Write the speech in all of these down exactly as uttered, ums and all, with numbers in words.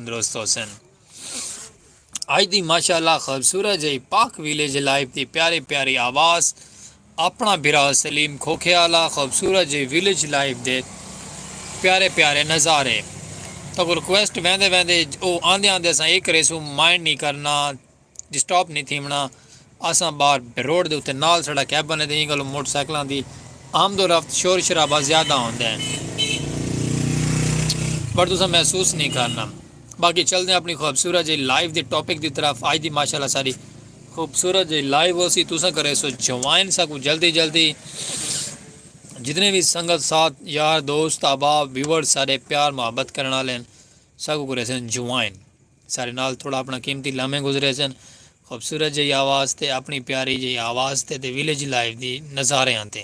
تندرست ہوسن۔ اڄ دی ماشاءاللہ خوبصورت جئی پاک ویلیج لائف دی پیاری پیاری آواز، اپݨا بھرا سلیم کھوکھے آلا خوبصورت جئی ویلیج لائف دے پیارے پیارے نظارے۔ تہاکوں ریکویسٹ ویندے ویندے او آندے آندے اساں اے کریسوں، مائنڈ نہیں کرنا، ڈسٹرب نہیں تھیوݨا۔ اساں ٻاہر روڈ دے اتے نال ساݙا کیبن ہے تے ایں ڳالھوں موٹر سائیکلاں دی آمد و رفت، شور شرابہ زیادہ ہوندا ہے، پر تساں محسوس نہیں کرنا۔ باقی چلدے ہیں اپݨی خوبصورت جئی لائف دے ٹاپک دی طرف۔ اڄ دی ماشاءاللہ ساری خوبصورت جئی لائف ہوسی، تساں کریسو جوائن ساکوں جلدی جلدی۔ جتنے بھی سنگت ساتھ، یار دوست، احباب، ویورز، سارے پیار محبت کرݨ والے ہیں، ساکوں کریسن جوائن۔ سارے نال تھوڑا اپݨا قیمتی لمحے گزریسن خوبصورت جئی آواز تے، اپݨی پیاری جئی آواز تے، تے ویلیج لائف دی نظاریاں تے۔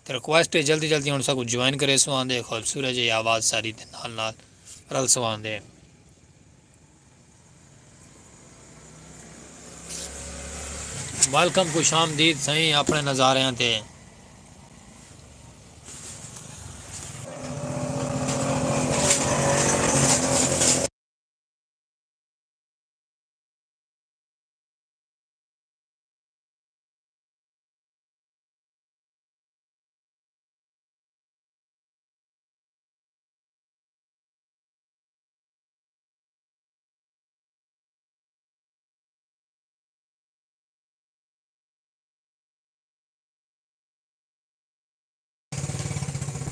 تے ریکویسٹ ہے جلدی جلدی ہݨ ساکوں جوائن کریسو آندے، خوبصورت جئی آواز ساری دے نال نال رلسو آندے۔ ویلکم، خوش آمدید سئیں اپݨے نظاریاں تے۔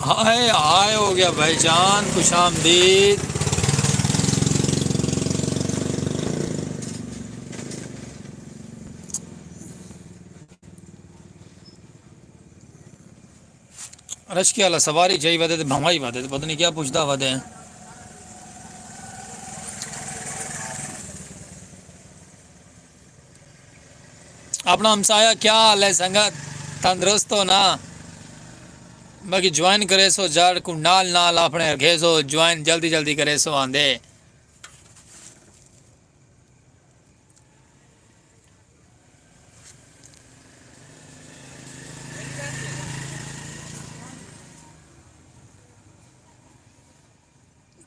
ہائے ہائے ہو گیا بھائی جان، خوش آمدید۔ رشکے والا سواری چائی ودے تے بھنوائی ودے تے پتہ نہیں کیا پچھدا ودے۔ اپݨا ہمسایہ کیا حال ہے سنگت؟ تندرست ہو نا؟ باقی جوائن کریسو، جاڑ کو نال نال اپݨے رکھیسو، جوائن جلدی جلدی کریسو آندے۔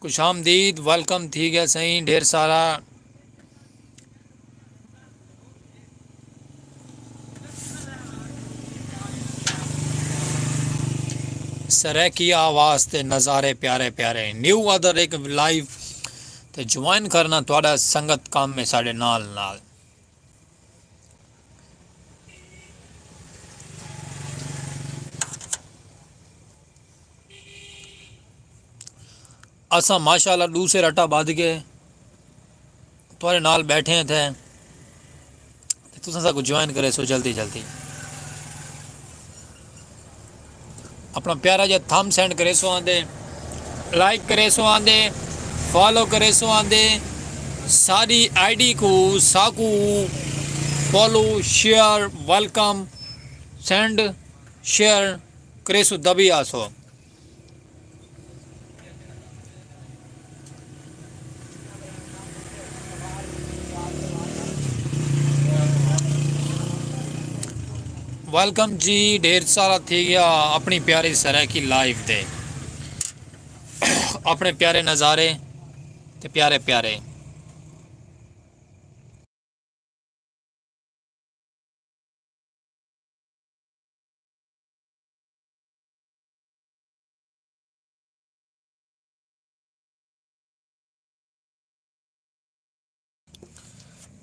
خوش آمدید، ویلکم تھی ڳیا سئیں، ڈھیر سارا۔ سرائیکی آواز تے نظارے پیارے پیارے۔ نیو ادر ایک لائیو تے جوائن کرنا تہاݙا سنگت کم ہے ساݙے نال نال۔ اساں ماشاءاللہ ݙو سیر اٹا ٻدھ کے تہاݙے نال ٻیٹھے ہیں تھے، تے تساں ساکوں جوائن کریسو جلدی جلدی۔ اپݨا پیارا جا تھم سینڈ کریسو آندے، لائک کریسو آندے، فالو کریسو آندے، ساری آئی ڈی کو ساکوں follow, share, welcome, send, share کریسو دبی آسو۔ ویلکم جی، ڈھیر سارا تھی ڳیا اپݨی پیاری سرائیکی لائیو تے، اپݨے پیارے نظارے تے پیارے پیارے۔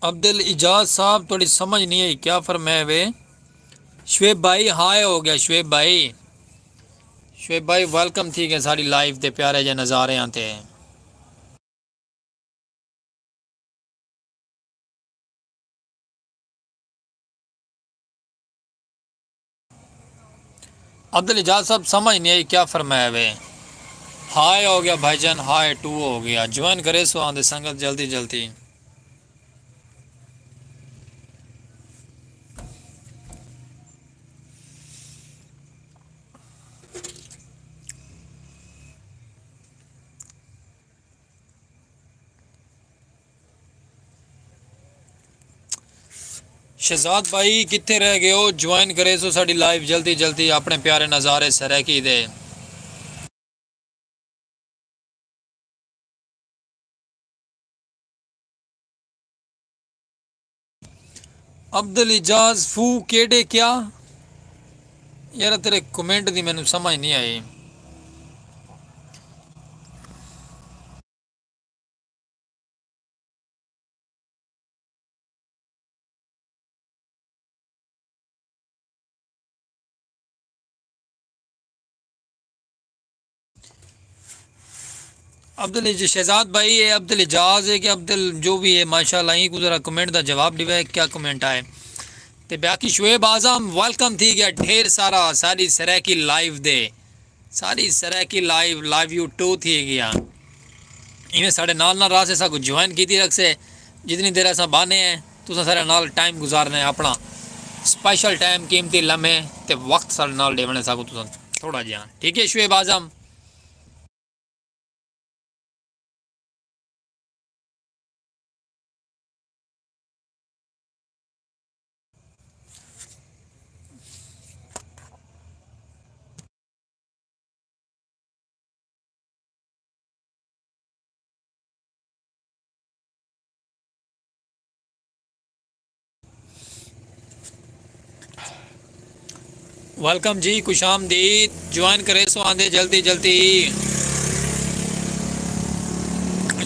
عبدالاعجاز صاحب، تہاݙی سمجھ نہیں آئی، کیا فرمائے وے؟ شعیب بھائی، ہائے ہو ڳیا شعیب بھائی۔ شعیب بھائی، ویلکم تھی ڳئے ساݙی لائیو تے پیارے جے نظاریاں تے۔ عبدالاعجاز صاحب، سمجھ نہیں آئی کیا فرمایا وے؟ ہائے ہو ڳیا بھائی جان، ہائے ٹو ہو ڳیا۔ جوائن کریسو آندے سنگت جلدی جلدی۔ شہزاد بھائی کتھے رہ ڳئے ہو؟ جوائن کریسو ساݙی لائیو جلدی جلدی، اپݨے پیارے نظارے سرائیکی دے۔ عبدالاجاز فو کیڈے کیا؟ یار تیرے کمنٹ دی مینوں سمجھ نہیں آئی۔ عبدال شہزاد بھائی، اے عبدال اعجاز ہے کہ عبدال جو بھی ہے، ماشاءاللہ، ایں کو ذرا کمنٹ دا جواب ݙیوے، کیا کمنٹ آئے؟ تے باقی شعیب اعظم ویلکم تھی ڳیا ڈھیر سارا ساݙی سرائیکی لائیو دے، ساݙی Saraiki live, live YouTube تھی ڳیا۔ ایویں ساݙے نال نال رہسے، ساکوں جوائن کیتی رکھسے۔ جتنی دیر اساں ٻاہنے ہیں، تساں ساݙے نال ٹائم گزارنا ہے اپݨا، سپیشل ٹائم، قیمتی لمحے تے وقت ساݙے نال ݙیوݨے ساکوں تساں تھوڑا جیہاں۔ ٹھیک ہے شعیب اعظم؟ ویلکم جی، خوش آمدید۔ جوائن کریسو آندے جلدی جلدی۔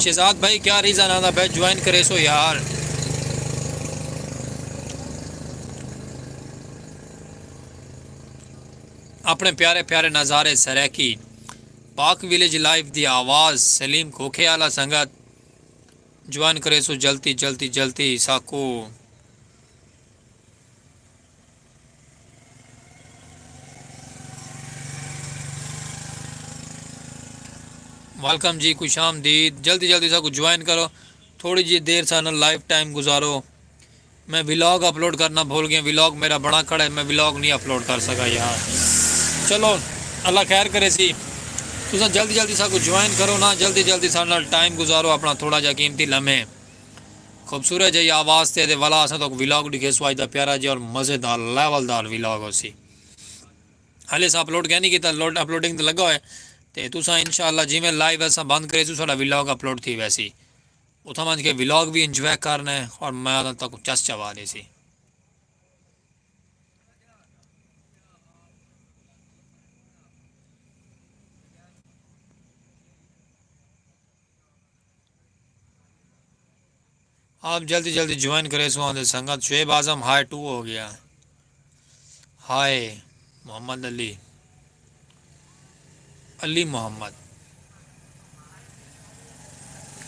شہزاد بھائی، کیا ریزن آندا پئے؟ جوائن کریسو یار۔ اپݨے پیارے پیارے نظارے سرائیکی، پاک ویلیج لائیو دی آواز، سلیم کھوکھے آلا۔ سنگت جوائن کریسو جلدی جلدی جلدی ساکوں۔ ویلکم جی، خوش آمدید۔ جلدی جلدی ساکوں جوائن کرو، تھوڑی جی دیر ساݙے نال لائیو ٹائم گزارو۔ میں ولاگ اپلوڈ کرنا بھول ڳیا، ولاگ میرا بݨا کھڑا ہے، میں ولاگ نہیں اپلوڈ کر سڳا یار۔ چلو، اللہ خیر کریسی۔ تساں جلدی جلدی ساکوں جوائن کرو نا، جلدی جلدی ساݙے نال ٹائم گزارو اپݨا تھوڑا جیہا قیمتی لمحے۔ خوبصورت جئی آواز تے، تے ولا اساں تہاکوں ولاگ ݙکھیسوں اڄ دا پیارا جیہا اور مزیدار لیول دار ولاگ ہوسی۔ حالی اساں اپلوڈ کائنی کیتا، لوڈ، اپلوڈنگ تے لڳا ہوئے۔ تے تساں انشاءاللہ جیویں لائیو اساں بند کریسوں، ساݙا ولاگ اپلوڈ تھی ویسی۔ اتھاں ونڄ کے ولاگ وی انجوائے کرݨے اور میں تہاکوں چس چوا ݙیسی۔ آپ جلدی جلدی جوائن کریسو آندے سنگت۔ شعیب اعظم ہائے ٹو ہو ڳیا۔ ہائے محمد علی، علی محمد۔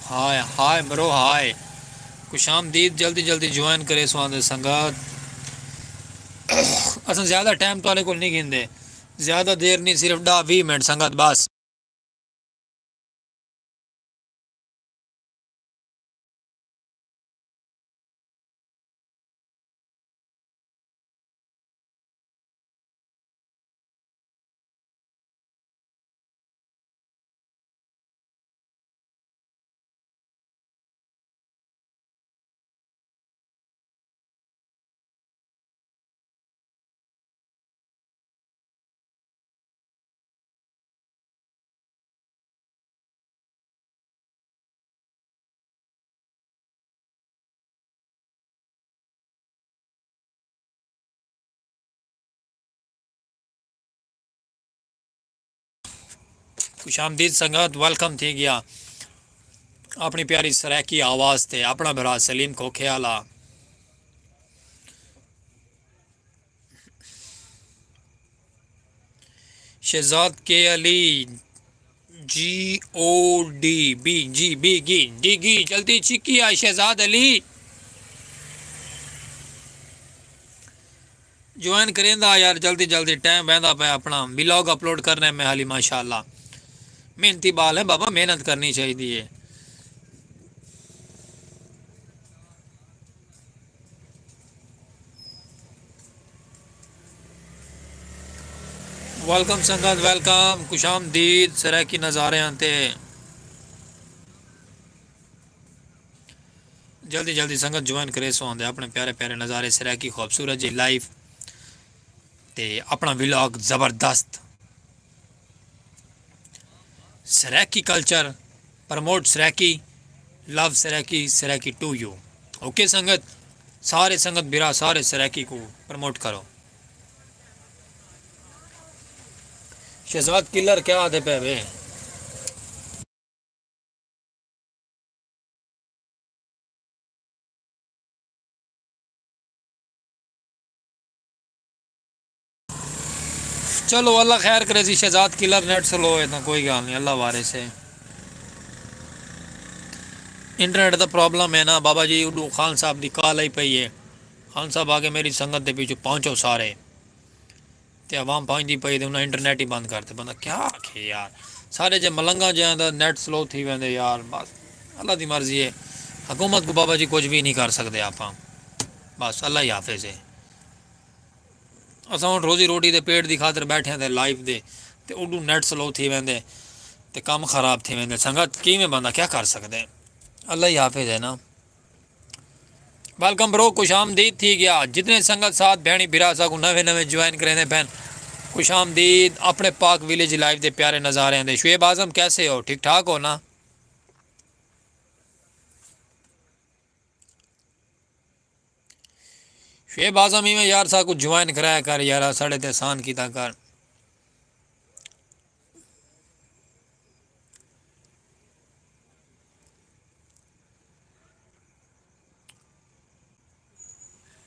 ہائے، ہائے برو، ہائے۔ خوش آمدید، جلدی جلدی جوائن کریسو آندے سنگت۔ اساں زیادہ ٹائم تہاݙے کول نہیں گھندے، زیادہ دیر نہیں، صرف ݙاہ ویہہ منٹ سنگت بس۔ خوش آمدید سنگت، ویلکم تھی ڳیا اپݨی پیاری سرائیکی آواز تے، اپݨا بھرا سلیم کھوکھے آلا۔ شہزاد کے علی، جی O D B, G B گی، ڈی گی، جلدی چھکی آ شہزاد علی۔ جوائن کریندا یار، جلدی جلدی، ٹائم ویندا پیا اپݨا۔ ولاگ اپلوڈ کرݨے میں حالی، ماشاءاللہ۔ محنتی ٻال ہے بابا، محنت کرݨی چاہیدی ہے۔ ویلکم سنگت، ویلکم، خوش آمدید سرائیکی نظاریاں تے۔ جلدی جلدی سنگت جوائن کریسو آندے اپݨے پیارے پیارے نظارے سرائیکی خوبصورت جی لائیو تے اپݨا ولاگ زبردست۔ Saraiki culture, promote Saraiki, love Saraiki, Saraiki to you. Okay سنگت، سارے سنگت برا، سارے سرائیکی کو پروموٹ کرو۔ شہزاد کلر کیا آدھے پے وے؟ چلو، اللہ خیر کرے سی۔ شہزاد کلر نیٹ سلو ہے تاں کوئی گال نہیں، اللہ وارث ہے۔ انٹرنیٹ دا پرابلم ہے نا بابا جی، اڈو خان صاحب دی کال آئی پئی ہے۔ خان صاحب آ کے میری سنگت دے پیچھے پہنچو سارے۔ تے عوام پہنچدی پئی تے انہاں انٹرنیٹ ہی بند کرتے۔ بندہ کیا آکھے یار، سارے جے ملنگاں جیاں دا نیٹ سلو تھی ویندے یار، بس اللہ دی مرضی ہے۔ حکومت کو بابا جی کچھ بھی نہیں کر سکتے آپاں، بس اللہ ہی حافظ ہے۔ اساں ہن روزی روٹی دے پیٹ دی خاطر بیٹھے ہیں تے لائف دے، تے اڈو نیٹ سلو تھی ویندے تے کم خراب تھی ویندے۔ سنگت کیویں بندہ کیا کر سکدے؟ اللہ ہی حافظ ہے نا۔ ویلکم برو، خوش آمدید تھی گیا۔ جتنے سنگت ساتھ بھینی بھرا ساکوں نویں نویں جوائن کریندے پین، خوش آمدید۔ اپنے پاک ویلیج لائف دے پیارے نظاریاں دے۔ شعیب اعظم کیسے ہو؟ ٹھیک ٹھاک ہو نا؟ شعیب اعظم ایویں یار ساکوں جوائن کرایا کر یارا، ساڈے تے احسان کیتا کر۔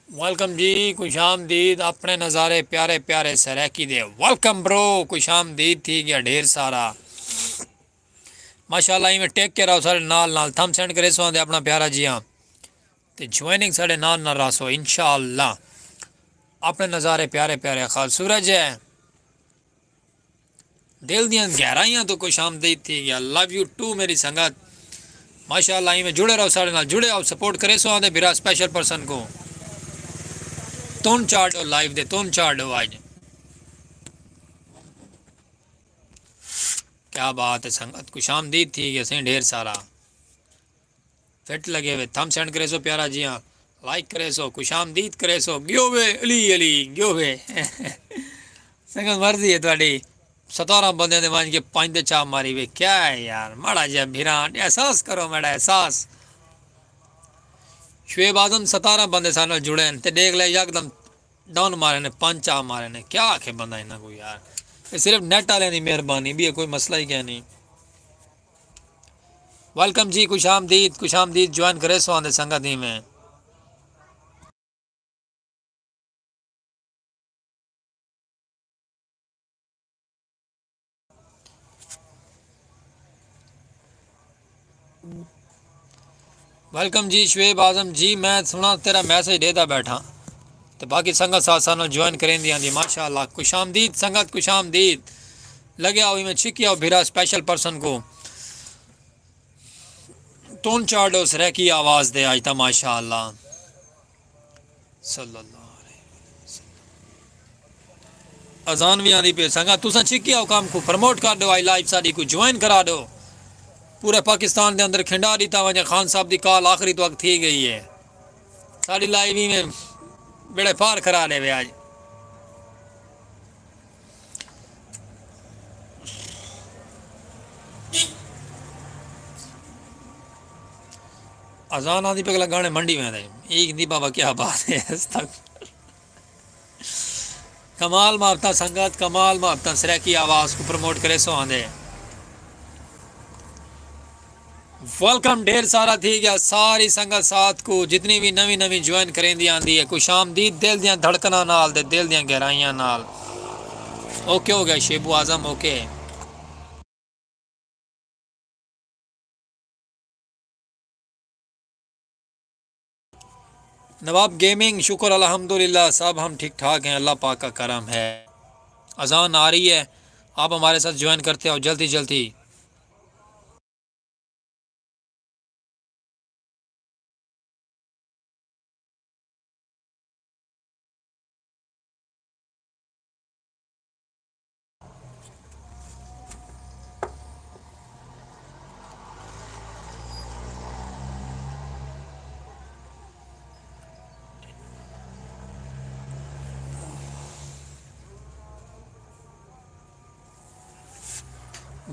ویلکم جی، خوش آمدید۔ اپنے نظارے پیارے پیارے سرائیکی دے۔ ویلکم برو، خوش آمدید تھی گیا ڈھیر سارا۔ ماشاءاللہ، ایویں ٹیک کے رہو سارے نال نال۔ تھم سینڈ کرے سو آندے اپنا پیارا جیاں۔ تے جوائننگ ساڈے نال نال راسو انشاءاللہ۔ اپنے نظارے پیارے پیارے۔ خال سورج ہے۔ دل دیاں گہرائیاں تو خوش آمدید تھی گیا۔ لو یو ٹو میری سنگت۔ ماشاءاللہ، ایویں جڑے رہو ساڈے نال، جڑے آؤ، سپورٹ کرے سو آندے بھرا اسپیشل پرسن کو۔ تن چاڑ ڈو لائیو دے، تن چاڑ ڈو اج۔ کیا بات ہے سنگت، خوش آمدید تھی گیا سائیں ڈھیر سارا۔ فٹ لگے ہوئے، تھم سینڈ کرے سو پیارا جیاں، لائک کرے سو، خوش آمدید کرے سو، گیو وے علی علی گیو وے۔ سنگت مرضی ہے تہاڈی، ستارہ بندے دے ونج کے پنج دے چا ماری وے، کیا ہے یار، ماڑا جیا بھران احساس کرو، ماڑا احساس۔ شعیب اعظم ستارہ بندے سارے نال جڑے ہیں تے دیکھ لے یکدم ڈاؤن مارے نے، پنج چا مارے نے، کیا آکھے بندہ انہاں کو یار۔ اے صرف نیٹ والے دی مہربانی، بھی کوئی مسئلہ ہی کیا نہیں۔ ویلکم جی، خوش آمدید، خوش آمدید، جوائن کرے سو آندے سنگت ہی میں۔ ویلکم جی شعیب اعظم جی، میں سنا تیرا میسج ڈیدا بیٹھا۔ تے باقی سنگت ساتھ سانو جوائن کریں دی آندی، ماشاءاللہ۔ خوش آمدید سنگت، خوش آمدید۔ لگے آؤ میں چھکی آؤ بھرا اسپیشل پرسن کو۔ تون چاڑو سرائیکی آواز دے آج تا، ماشاءاللہ۔ صلی اللہ علیہ وسلم۔ اذان وی آندی پئی۔ سنگت تساں چھکی آؤ کام کو پروموٹ کر ڈو، آئی لائیو ساڈی کو جوائن کرا ڈو۔ پورے پاکستان دے اندر کھنڈا ڈیتا ونجے۔ خان صاحب دی کال آخری تو اگ تھی گئی ہے۔ ساڈی لائیو ہی میں بیڑے پار کرا ڈے وے آج۔ اذان آندی پئی، اگلا گانے منڈی ویندے۔ ایک دی بابا کیا بات ہے، استغفر۔ کمال محبتاں سنگت، کمال محبتاں۔ سرائیکی آواز کو پروموٹ کرے سو آندے۔ ویلکم ڈھیر سارا تھی گیا ساری سنگت ساتھ کو، جتنی بھی نوی نوی جوائن کریں دی آندی ہے۔ خوش آمدید دل دیاں دھڑکناں نال دے دل دیاں گہرائیاں نال۔ اوکے ہو گیا شیبو اعظم، اوکے۔ نواب گیمنگ، شکر الحمدللہ، سب ہم ٹھیک ٹھاک ہیں، اللہ پاک کا کرم ہے۔ اذان آ رہی ہے، آپ ہمارے ساتھ جوائن کرتے ہو جلدی جلدی۔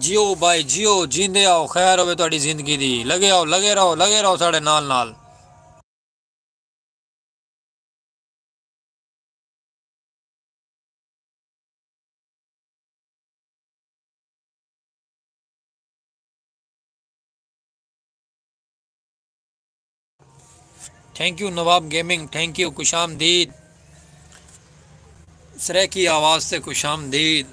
جیو بھائی جیو، جیندے آؤ، خیر ہوے تہاڈی زندگی دی۔ لگے آؤ، لگے رہو، لگے رہو ساڈے نال نال۔ Think U nawab gaming, think U, خوش آمدید۔ سرائیکی آواز تے خوش آمدید۔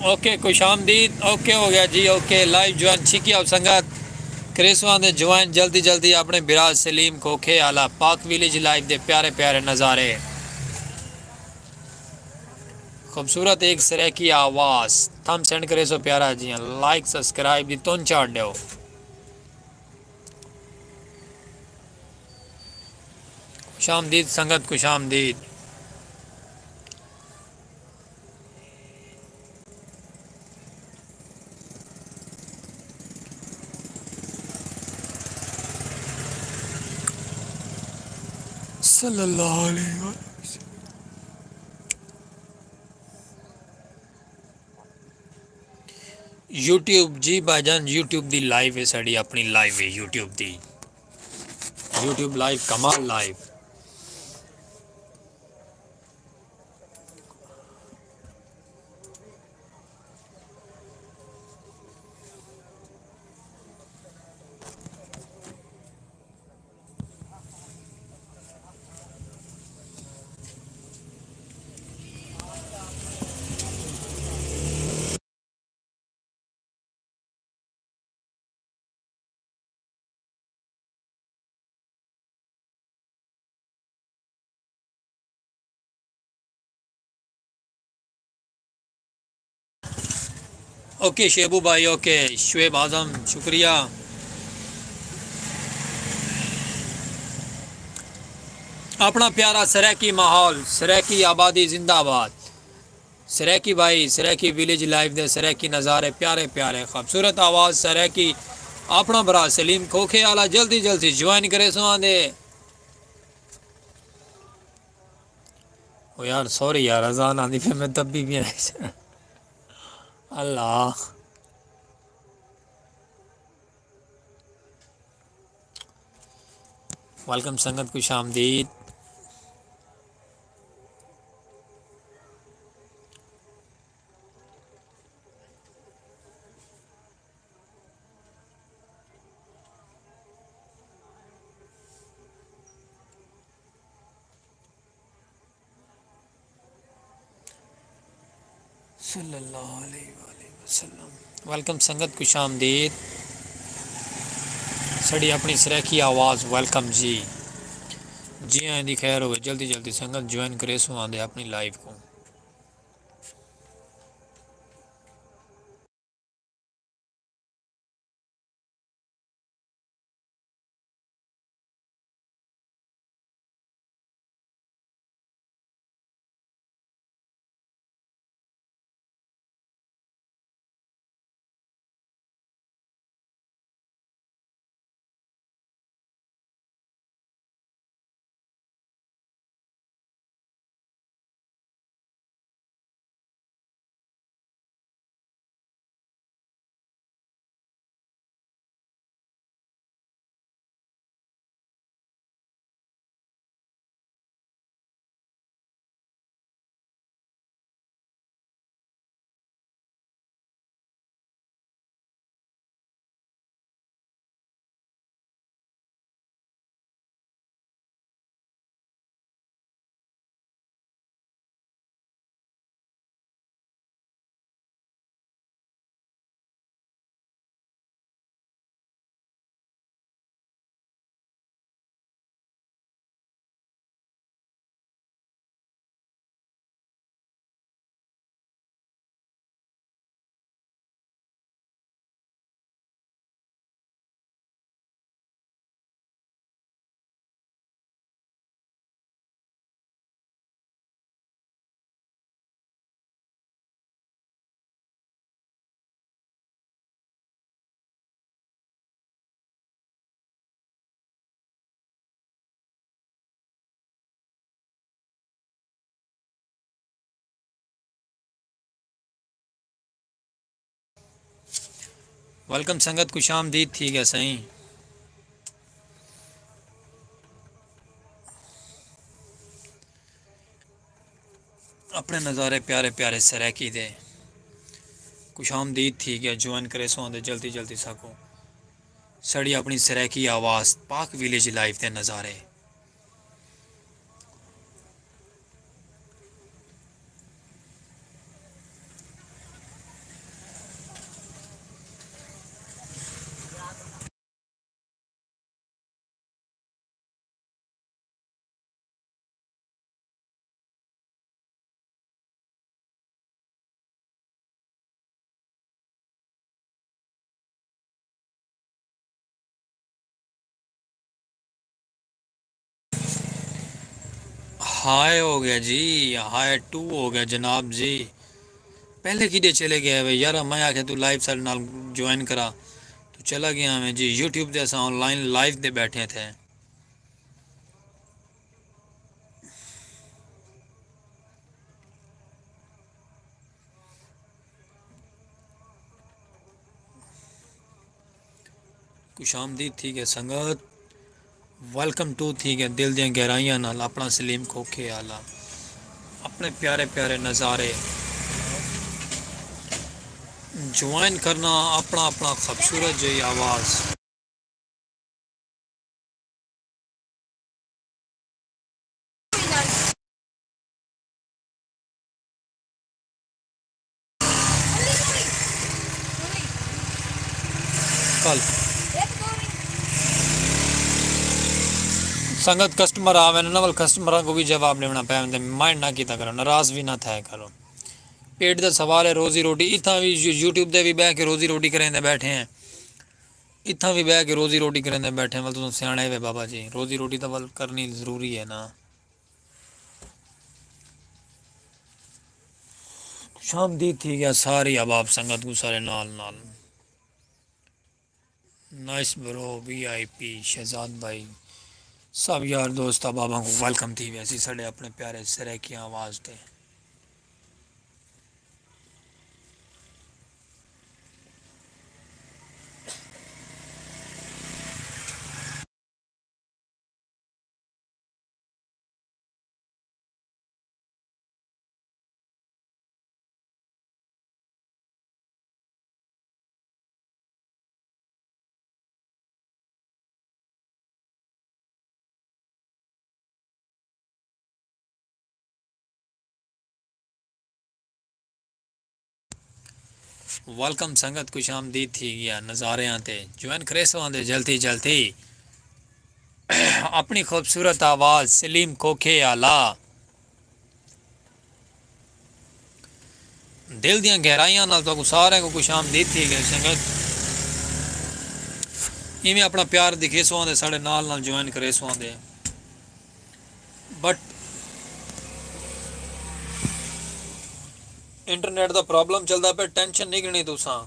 اوکے، خوش آمدید۔ اوکے ہو گیا جی، اوکے۔ لائیو جوائن چھکی آؤ سنگت، کریسواں دے جوائن جلدی جلدی۔ اپنے برا سلیم کھوکھے آلا پاک ویلیج لائیو دے پیارے پیارے نظارے۔ خوبصورت ایک سرائیکی آواز۔ تھم سینڈ کریسو پیارا جی، لائک سبسکرائب دی تن چاڑ ڈیو۔ خوش آمدید سنگت، خوش آمدید۔ صلی اللہ علیہ وسلم۔ یوٹیوب جی بھائی جان، یوٹیوب دی لائیو ہے ساڑی، اپنی لائیو ہے یوٹیوب دی، یوٹیوب لائیو، کمال لائیو۔ اوکے شیبو بھائی، اوکے شعیب اعظم، شکریہ۔ اپنا پیارا سرائیکی ماحول، سرائیکی آبادی زندہ باد۔ سرائیکی بھائی، سرائیکی ویلیج لائف دے سرائیکی نظارے، پیارے پیارے خوبصورت آواز سرائیکی۔ اپنا بھرا سلیم کھوکھے آلا جلدی جلدی جوائن کرے سواں دے۔ او یار، سوری یار، اذان آندی پئی، میں دبی پیا۔ اللہ۔ ویلکم سنگت، خوش آمدید۔ صلی اللہ علیہ وآلہ وسلم۔ ویلکم سنگت، خوش آمدید۔ ساڑی اپنی سرائیکی آواز، ویلکم جی۔ جی آئیں دی خیر ہوئے، جلدی جلدی سنگت جوائن کرے سوں آندے اپنی لائیو کو۔ ویلکم سنگت، خوش آمدید تھی ڳیا سائیں۔ اپݨے نظارے پیارے پیارے سرائیکی دے، خوش آمدید تھی ڳیا۔ جوائن کریسو آندے جلدی جلدی ساکوں ساݙی اپݨی سرائیکی آواز، پاک ویلیج لائف دے نظارے۔ ہائے ہو ڳیا جی، ہائے ٹو ہو ڳیا جناب جی۔ پہلے کیݙے چلے ڳئے وے یارا؟ میں آکھیا توں لائیو ساݙے نال جوائن کرا، توں چلا ڳیا ویں جی۔ یوٹیوب تے اساں آن لائن لائیو تے ٻیٹھے تھے۔ خوش آمدید تھی ڳئے سنگت، ویلکم ٹو تھی ڳئے۔ دل دیاں گہرائیاں نال اپݨا سلیم کھوکھے آلا، اپݨے پیارے پیارے نظارے۔ جوائن کرنا، اپݨا اپݨا خوبصورت جئی آواز۔ کل سنگت کسٹمر آوے نا، ول کسٹمراں کوں وی جواب ݙیوݨا پئے ویندے، مائنڈ نہ کیتا کرو، ناراض وی نہ تھیا کرو۔ پیٹ دا سوال ہے، روزی روٹی۔ اتھاں وی یو-، یوٹیوب تے وی ٻہہ کے روزی روٹی کریندے ٻیٹھے ہیں، اتھاں وی ٻہہ کے روزی روٹی کریندے ٻیٹھے ہیں۔ ول تساں سیاݨے وے بابا جی، روزی روٹی تاں ول کرݨی ضروری ہے نا۔ خوش آمدید تھی ڳیا ساری احباب سنگت کوں سارے نال نال۔ نائس برو، وی آئی پی، شہزاد بھائی، سب یار دوست احباباں کوں ویلکم تھی ویسی ساݙے اپݨے پیارے سرائیکیاں آواز تے۔ ویلکم سنگت، خوش آمدید تھی ڳیا نظاریاں تے۔ جوائن کریسو آندے جلدی جلدی۔ اپݨی خوبصورت آواز سلیم کھوکھے آلا۔ دل دیاں گہرائیاں نال تہاکوں سارے کوں خوش آمدید تھی ڳئے سنگت۔ ایویں اپݨا پیار دکھیسو آندے، ساݙے نال نال جوائن کریسو آندے۔ بٹ انٹرنیٹ دا پرابلم چلدا پئے، ٹینشن نہیں گھنی تساں۔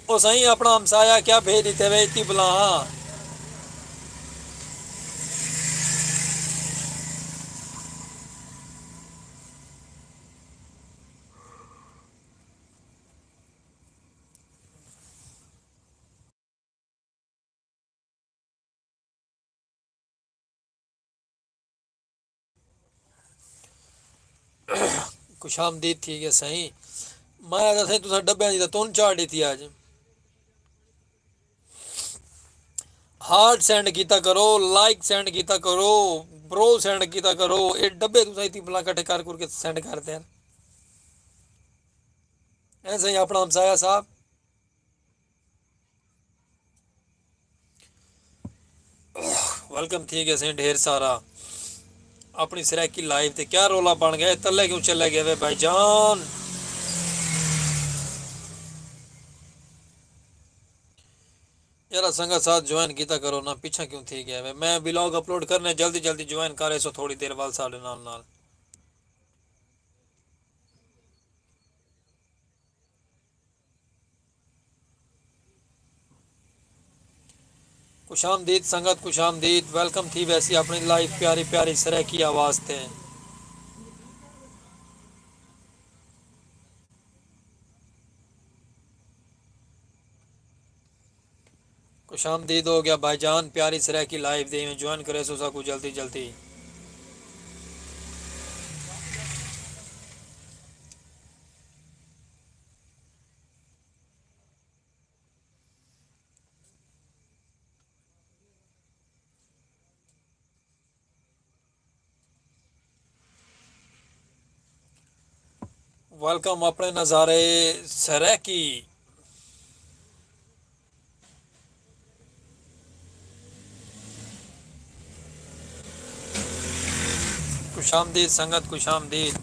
او سائیں، اپݨا ہمسایہ کیا بھیج ݙتے وے اتی بلا ہاں۔ خوش آمدید تھی ڳئے سائیں۔ میں آہدا سائیں تساں ݙبیاں دی تاں تن چاڑھ ݙتی اڄ۔ ہارٹ سینڈ کیتا کرو، لائک سینڈ کیتا کرو، برو سینڈ کیتا کرو۔ اے ݙبے تساں اتی بلا کٹھے کر کر کے سینڈ کر ݙین۔ ایں سائیں اپݨا ہمسایہ صاحب۔ ویلکم تھی ڳئے سئیں ڈھیر سارا۔ اپݨی سرائیکی لائیو تے کیا رولا بݨ ڳئے؟ تلے کیوں چلے ڳئے وے بھائی جان؟ یارا سنگت ساتھ جوائن کیتا کرو نا، پچھاں کیوں تھی ڳئے وے؟ میں ولاگ اپلوڈ کرنے، جلدی جلدی جوائن کر ایسو تھوڑی دیر بعد ساݙے نال نال۔ خوش آمدید سنگت، خوش آمدید، ویلکم تھی ویسی اپݨی لائیو پیاری پیاری سرائیکی آواز تے۔ خوش آمدید ہو گیا بھائی جان، پیاری سرائیکی لائیو دے میں جوائن کرے سو ساکو جلدی جلدی۔ ویلکم اپنے نظارے سرائیکی۔ خوش آمدید سنگت، خوش آمدید۔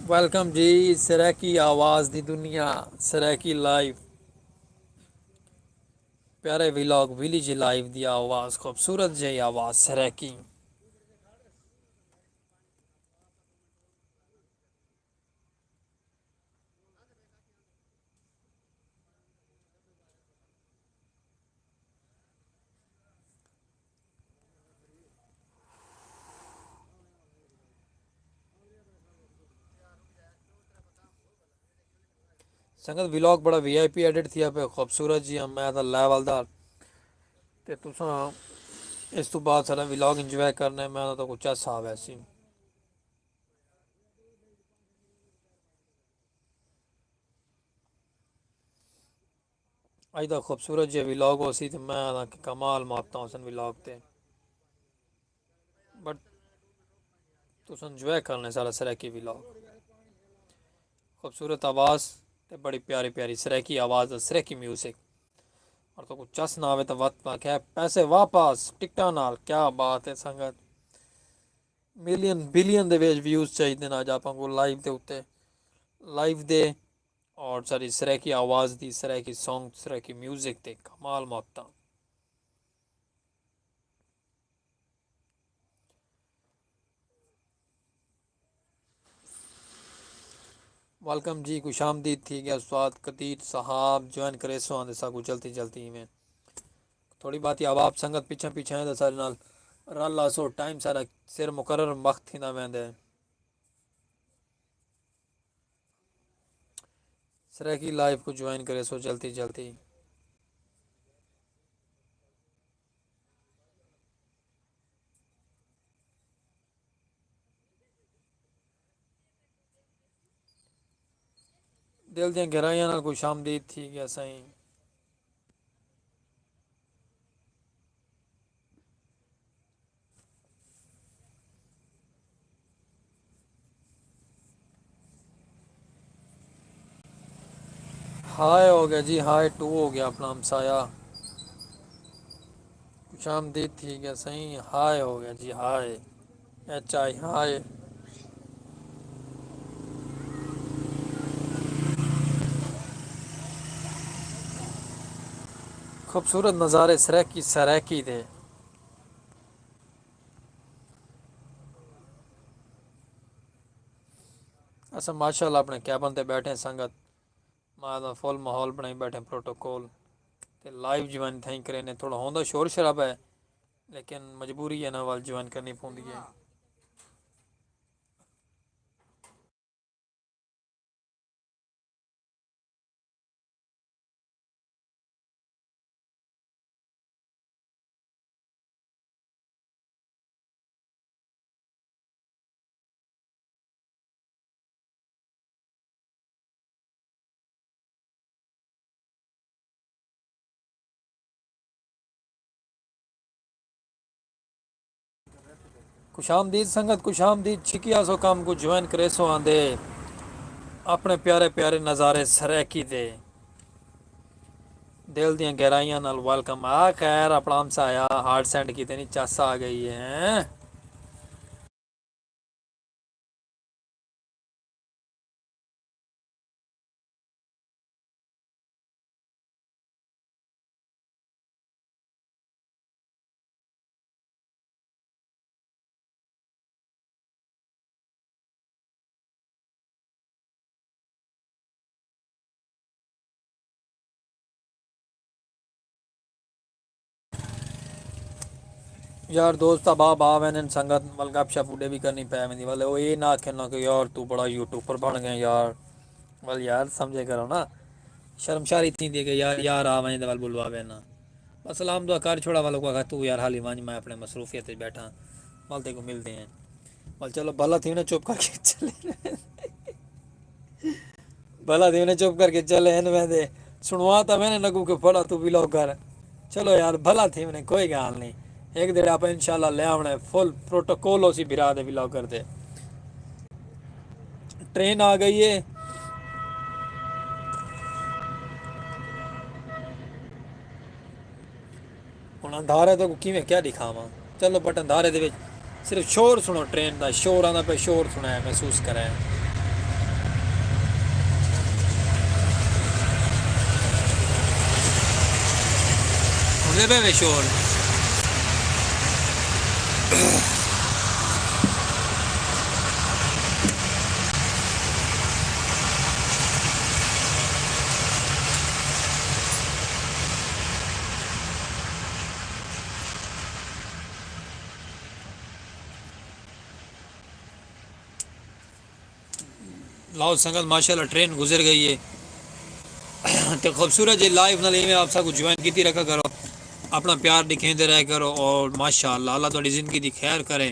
ویلکم جی، سرائیکی آواز دی دنیا، سرائیکی لائیو، پیارے ولاگ ویلیج لائیو دی آواز، خوبصورت جئی آواز سرائیکی۔ سنگت ولاگ بڑا وی آئی پی ایڈٹ تھیا پہ خوبصورت جی، میں تاں لیول دا تے تساں اس تو بعد سارا ولاگ انجوائے کرنے، میں تاں کو چس آ ویسی۔ اج دا خوبصورت جے ولاگ ہو سی تے میں آکھاں کہ کمال محبتاں ہوسن ولاگ تے، بٹ تساں انجوائے کرنے سارا سرائیکی ولاگ۔ خوبصورت آواز تے بڑی پیاری پیاری سرائیکی آواز تے سرائیکی میوزک۔ اور تو کو چس نہ آوے تو وقت پاک ہے پیسے واپس ٹکٹاں نال۔ کیا بات ہے سنگت، ملین بلین دے ویج ویوز چاہیدے نا اج آپاں کو لائیو دے اتے، لائیو دے اور ساری سرائیکی آواز دی، سرائیکی سانگ، سرائیکی میوزک تے کمال محبتاں۔ ویلکم جی، خوش آمدید تھی گیا استاد قدیر صاحب، جوائن کرے سو آندے ساکو جلدی جلدی ایویں۔ تھوڑی بات ہی عوام سنگت پیچھے پیچھے ہیں تو سارے نال رل آسو، ٹائم سارا سر مقرر وقت تھیندا ویندے۔ سرائیکی لائیو کو جوائن کرے سو جلدی جلدی۔ دل دیاں گہرائیاں نال خوش آمدید تھی گیا سائیں۔ ہائے ہو گیا جی، ہائے ٹو ہو گیا اپنا ہمسایہ۔ خوش آمدید تھی گیا سائیں، ہائے ہو گیا جی، ہائے۔ ایچ آئی ہائے۔ خوبصورت نظارے سرائیکی، سرائیکی دے۔ اساں ماشاءاللہ اپنے کیبن تے بیٹھے ہیں سنگت، ماں دا فل ماحول بنائی بیٹھے ہیں، پروٹوکول تے لائیو جوائن تھائیں کرے نے۔ تھوڑا ہوندا شور شرابہ ہے لیکن مجبوری ہے نا، وال جوائن کرنی پوندی ہے۔ خوش آمدید سنگت، خوش آمدید۔ چھکی آسو کم کو جوائن کرے سو آندے اپنے پیارے پیارے نظارے سرائیکی دے۔ دل دیاں گہرائیاں نال ویلکم۔ آ خیر اپنا ہمسایا ہارٹ سینڈ کیتے نہیں، چس آ گئی ہے۔ یار دوست احباب آ ویندن، سنگت ول گپ شپ اڈے بھی کرنی پے ویندی۔ ول او اے نہ آکھن نہ کہ یار تو بڑا یوٹیوبر بن گئے یار۔ ول یار سمجھے کرو نا، شرمشاری تھیندی ہے کہ یار یار آ ونڄ تے ول ٻلوا وینا۔ بس سلام دعا کر چھوڑا، ول اوکوں آکھاں توں یار حالی ونڄ، میں اپݨے مصروفیت وچ ٻیٹھاں، ول تیکوں ملدے ہیں۔ ول چلو بھلا تھی ونڄے، چپ کر کے چلے۔ بھلا تھی ونڄے، چپ کر کے چلے ہن ویندے۔ سݨوا تاں میں نے نگو کہ پڑا توں ولاگر۔ چلو یار بھلا تھی ونڄے، کوئی ڳالھ نہیں۔ ہک دھیڑے آپاں انشاءاللہ لے آوݨے، فل پروٹوکول ہوسی بھرا دے ولاگر دے۔ ٹرین آ ڳئی ہے۔ ہݨ اندھارے تیکوں کیویں کیا ݙکھاواں؟ چلو بٹ اندھارے دے وچ صرف شور سݨو، ٹرین دا شور آندا پئے، شور سݨائے، محسوس کرائے۔ سݨدے پئے وے شور؟ لو سنگت، ماشاءاللہ ٹرین گزر ڳئی ہے۔ تے خوبصورت جے لائیو نال ایویں آپ ساکوں جوائن کیتی رکھا کرو، اپݨا پیار ݙکھیندے رہے کرو، اور ماشاءاللہ اللہ تہاݙی زندگی دی خیر کرے۔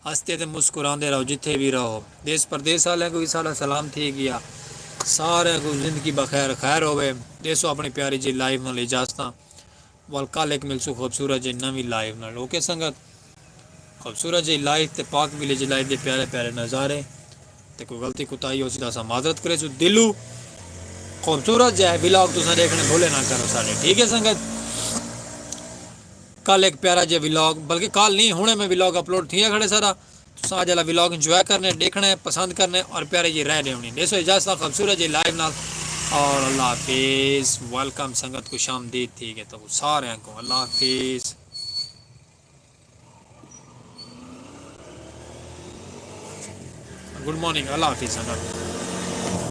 ہستے تے مسکراندے رہو جتھے وی رہو۔ دیس پردیس آلیاں کوں وی ساݙا سلام تھی ڳیا۔ ساریاں کوں زندگی بخیر خیر ہووے۔ ݙیسو اپݨی پیاری جی لائیو نال اجازتاں۔ ول کل ہک ملسوں خوبصورت جے نویں لائیو نال۔ اوکے سنگت، خوبصورت جے لائیو تے پاک ویلیج لائیو دے پیارے پیارے نظارے۔ تے کوئی غلطی کوتاہی ہوسی تاں اساں معذرت کریسوں دلوں۔ خوبصورت جے ولاگ تساں ݙیکھݨے بھولے نہ کرو ساݙے، ٹھیک ہے سنگت؟ کل ہک پیارا جے ولاگ، بلکہ کل نہیں، ہݨے میں ولاگ اپلوڈ تھیا کھڑے سارا۔ تساں اڄ والا ولاگ انجوائے کرݨے، ݙیکھݨے، پسند کرݨے اور پیاری جی رائے ݙیوݨی۔ ݙیسو اجازت خوبصورت جی لائیو نال، اور اللہ حافظ۔ ویلکم سنگت، خوش آمدید تھی ڳئے تہاکوں ساریاں کوں۔ اللہ حافظ۔ گڈ مارننگ، اللہ حافظ سنگت۔